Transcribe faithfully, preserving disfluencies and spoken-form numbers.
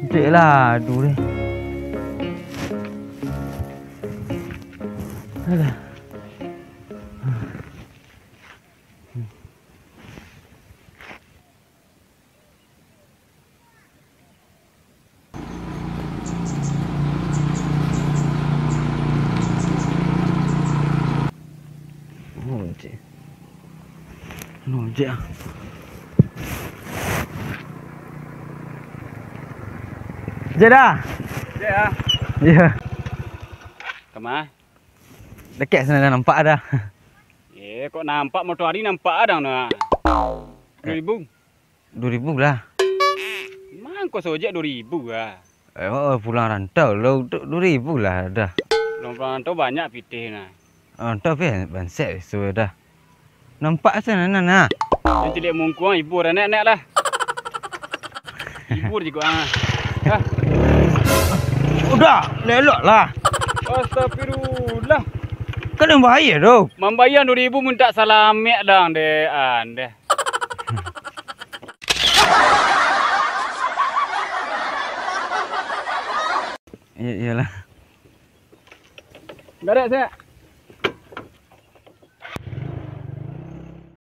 Cek lah, aduh deh. Alah. Oh, cek. Anu, cek ah. Cek dah. Cek ah. Iya. Kama? Dakek sinan dah nampak dah. Eh, kok nampak, matoari nampak dah nah. Duo ribu. Duo ribu lah. Mangko saojek duo ribu lah. Eh, oh, pulang rantau lo, du-, duo ribu lah dah. Pulang, pulang rantau banyak pitih nah. Rantau pi bansaik biaso dah. Nampak sinan nah. Nan ciliak mungkuang hibur anak-anak lah. Hibur juo ah. Hah? Udah, lelok lah. Astagfirullah. Kan yang bahaya tu. Mambayar duo ribu minta salamek dah, deh, andeh. Iya, iyalah. Barek, Sek.